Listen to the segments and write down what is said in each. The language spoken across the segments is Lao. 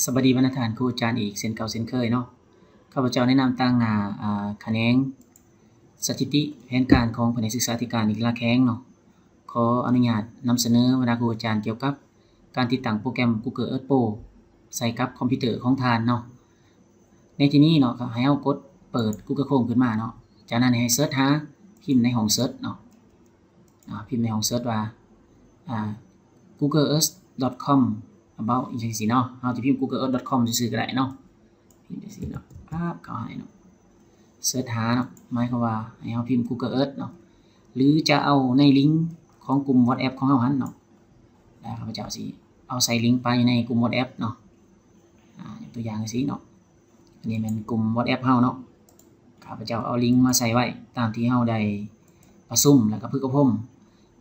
ສະບາຍດີບັນດາທ່ານຄູອາຈານອີກເຊັ່ນເກົ່າເຊັ່ນເຄີຍເນາະ. ຂ້າພະເຈົ້າໃນນາມຕາງໜ້າ ອາ ຂະແໜງສະຖິຕິແຜນການຂອງພະແນກສຶກສາທິການ ອີກລະແຂວງເນາະ ຂໍອະນຸຍາດນຳສະເໜີບັນດາຄູອາຈານກ່ຽວກັບການຕິດຕັ້ງໂປຣແກຣມ Google Earth Pro ໃສ່ກັບຄອມພິວເຕີຂອງທ່ານເນາະ. ໃນທີ່ນີ້ເນາະ ກໍໃຫ້ເຮົາກົດເປີດ Google Chrome ຂຶ້ນມາເນາະ. ຈາກນັ້ນໃຫ້ເສີດຫາ ພິມໃນຫ້ອງເສີດເນາະ. ອາ ພິມໃນຫ້ອງເສີດວ່າ ອາ Google Earth dot com about ອີ່ຫຍັງຊີ້ເນາະ. ເຮົາຈະພິມ Google Earth dot com ຊື່ໆກໍໄດ້ເນາະ. ພິມຈັ່ງຊີ້ເນາະ ປາບ ເຂົ້າໃຫ້ເນາະ ເສີດຫາເນາະ. ໝາຍຄວາມວ່າໃຫ້ເຮົາພິມ Google Earth ເນາະ ຫຼືຈະເອົາໃນລິງຂອງກຸ່ມ WhatsApp ຂອງເຮົາຫັ້ນເນາະ. ແລ້ວຂ້າພະເຈົ້າຊິເອົາໃສ່ລິງໄປໃນກຸ່ມ WhatsApp ເນາະ. ອາ ຍົກຕົວຢ່າງຈັ່ງຊີ້ເນາະ. ອັນນີ້ແມ່ນກຸ່ມ WhatsApp ເຮົາເນາະ. ຂ້າພະເຈົ້າເອົາລິງມາໃສ່ໄວ້ຕາມທີ່ເຮົາໄດ້ປະຊຸມ ແລ້ວກໍຝຶກອົບຮົມ.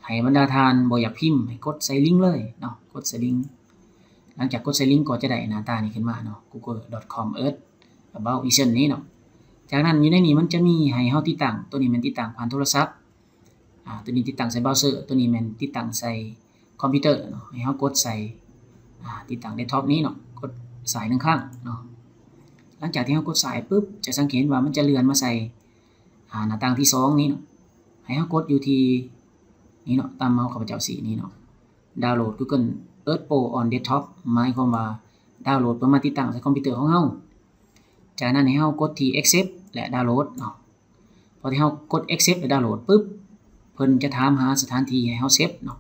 ໃຫ້ບັນດາທ່ານບໍ່ຢາກພິມ ໃຫ້ກົດໃສ່ລິງເລີຍເນາະ, ກົດໃສ່ລິງ. ຫຼັງຈາກກົດໃສ່ລິງກໍຈະໄດ້ໜ້າຕານີ້ຂຶ້ນມາເນາະ, google dot com earth about edition ນີ້ເນາະ. ຈາກນັ້ນຢູ່ໃນນີ້ມັນຈະມີໃຫ້ເຮົາຕິດຕັ້ງ, ໂຕນີ້ແມ່ນຕິດຕັ້ງຜ່ານໂທລະສັບ, ອາ ໂຕນີ້ຕິດຕັ້ງໃສ່ເບຣາເຊີ, ໂຕນີ້ແມ່ນຕິດຕັ້ງໃສ່ຄອມພິວເຕີເນາະ. ໃຫ້ເຮົາກົດໃສ່ ອາ ຕິດຕັ້ງເດັສທັອບນີ້ເນາະ, ກົດຊ້າຍໜຶ່ງຄັ້ງເນາະ. ຫຼັງຈາກທີ່ເຮົາກົດຊ້າຍປຶບ ຈະສັງເກດເຫັນວ່າມັນຈະເລື່ອນມາໃສ່ ອາ ໜ້າຕ່າງທີສອງນີ້ເນາະ. ໃຫ້ເຮົາກົດຢູ່ທີ່ນີ້ເນາະ, ຕາມເມົາສ໌ຂ້າພະເຈົ້າຊີ້ນີ້ເນາະ, Download Google Earth Pro on Desktop ໝາຍຄວາມວ່າດາວໂຫຼດເພື່ອມາຕິດຕັ້ງໃສ່ຄອມພິວເຕີຂອງເຮົາ. ຈາກນັ້ນໃຫ້ເຮົາກົດທີ່ Accept ແລະ Download ເນາະ. ພໍທີ່ເຮົາກົດ Accept ແລະ Download ປຶບ ເພິ່ນຈະຖາມຫາສະຖານທີ່ໃຫ້ເຮົາເຊບເນາະ.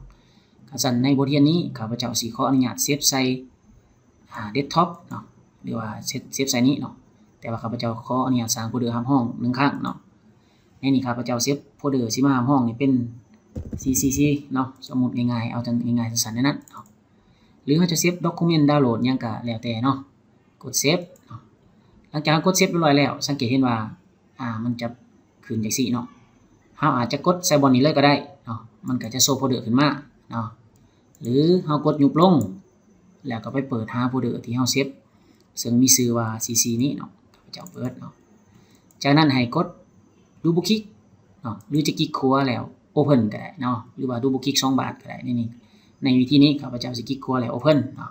ຄັນຊັ້ນໃນບົດຮຽນນີ້ ຂ້າພະເຈົ້າຊິຂໍອະນຸຍາດເຊບໃສ່ ອາ ເດັສທັອບເນາະ ຫຼືວ່າເຊບ ເຊບໃສ່ນີ້ເນາະ. ແຕ່ວ່າຂ້າພະເຈົ້າຂໍອະນຸຍາດສ້າງໂຟລເດີຮັບຮອງໜຶ່ງຄັ້ງເນາະ. ໃນນີ້ຂ້າພະເຈົ້າເຊບໂຟລເດີຊິມາຮັບຮອງນີ້ເປັນ CCC ເນາະ, ສົມມຸດງ່າຍໆ ເອົາຈັ່ງງ່າຍໆ ສັ້ນໆ ແນວນັ້ນເນາະ. ຫຼືເຮົາຈະເຊບ document download ຫຍັງກໍແລ້ວແຕ່ເນາະ, ກົດ Save ເນາະ. ຫຼັງຈາກເຮົາກົດ Save ຮຽບຮ້ອຍແລ້ວ ສັງເກດເຫັນວ່າ ອາ ມັນຈະຂຶ້ນຈັ່ງຊີ້ເນາະ. ເຮົາອາດຈະກົດໃສ່ບ່ອນນີ້ເລີຍກໍໄດ້ເນາະ, ມັນກໍຈະໂຊໂຟລເດີຂຶ້ນມາເນາະ. ຫຼືເຮົາກົດຍຸບລົງ ແລ້ວກໍໄປເປີດຫາໂຟລເດີທີ່ເຮົາເຊບ ເຊິ່ງມີຊື່ວ່າ CC ນີ້ເນາະ, ຂ້າພະເຈົ້າເປີດເນາະ. ຈາກນັ້ນໃຫ້ກົດ Double Click ເນາະ, ຫຼືຈະກິກຂວາແລ້ວ Open ກໍໄດ້ເນາະ, ຫຼືວ່າ Double Click ສອງບາດກໍໄດ້. ໃນນີ້ ໃນວິທີນີ້ຂ້າພະເຈົ້າຊິກິກຂວາແລ້ວ Open ເນາະ.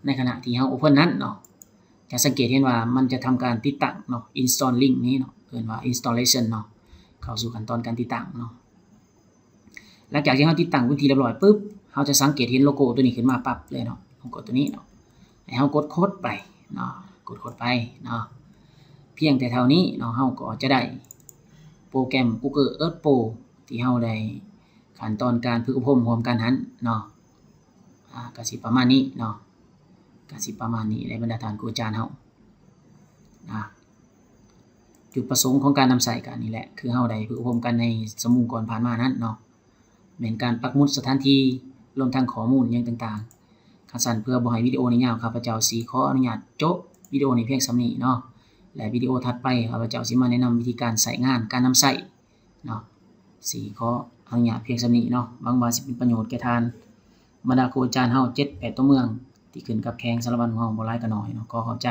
ໃນຂະນະທີ່ເຮົາ Open ນັ້ນເນາະ ຈະສັງເກດເຫັນວ່າມັນຈະທຳການຕິດຕັ້ງເນາະ, Installing ນີ້ເນາະ, ເອີ້ນວ່າ Installation ເນາະ, ເຂົ້າສູ່ຂັ້ນຕອນການຕິດຕັ້ງເນາະ. ຫຼັງຈາກທີ່ເຮົາຕິດຕັ້ງເປັນທີ່ຮຽບຮ້ອຍປຶບ ເຮົາຈະສັງເກດເຫັນໂລໂກ້ຕົວນີ້ຂຶ້ນມາປັບເລີຍເນາະ, ໂລໂກ້ຕົວນີ້ເນາະ. ໃຫ້ເຮົາກົດໂຄດໄປເນາະ, ກົດໂຄດໄປເນາະ. ພຽງແຕ່ເທົ່ານີ້ເນາະ ເຮົາກໍຈະໄດ້ໂປຣແກຣມ Google Earth Pro ທີ່ເຮົາໄດ້ ຂັ້ນຕອນການຝຶກອົບຮົມຮ່ວມກັນຫັ້ນເນາະ. ອາ ກະຊິປະມານນີ້ເນາະ, ກະຊິປະມານນີ້ແຫຼະ ບັນດາທ່ານຄູອາຈານເຮົາ. ອາ ຈຸດປະສົງຂອງການນຳໃຊ້ກະນີ້ແຫຼະ, ຄືເຮົາໄດ້ຝຶກອົບຮົມກັນໃນຊົ່ວໂມງກ່ອນຜ່ານມານັ້ນເນາະ, ແມ່ນການປັກໝຸດສະຖານທີ່ ລວມທັງຂໍ້ມູນຫຍັງຕ່າງໆ. ຄັນຊັ້ນ ເພື່ອບໍ່ໃຫ້ວິດີໂອນີ້ຍາວ, ຂ້າພະເຈົ້າຊິຂໍອະນຸຍາດໂຈະວິດີໂອນີ້ພຽງສ່ຳນີ້ເນາະ, ແລະ ວິດີໂອຖັດໄປ ຂ້າພະເຈົ້າຊິມາແນະນຳວິທີການໃຊ້ງານ, ການນຳໃຊ້ ເນາະ. ຊິຂໍອະນຸຍາດພຽງສ່ຳນີ້ເນາະ, ຫວັງວ່າຊິເປັນປະໂຫຍດແກ່ທ່ານ ບັນດາຄູອາຈານເຮົາ ເຈັດແປດຕົວເມືອງ ທີ່ຂຶ້ນກັບແຂວງສາລະວັນຂອງເຮົາ ບໍ່ຫຼາຍກໍໜ້ອຍເນາະ. ຂໍຂອບໃຈ.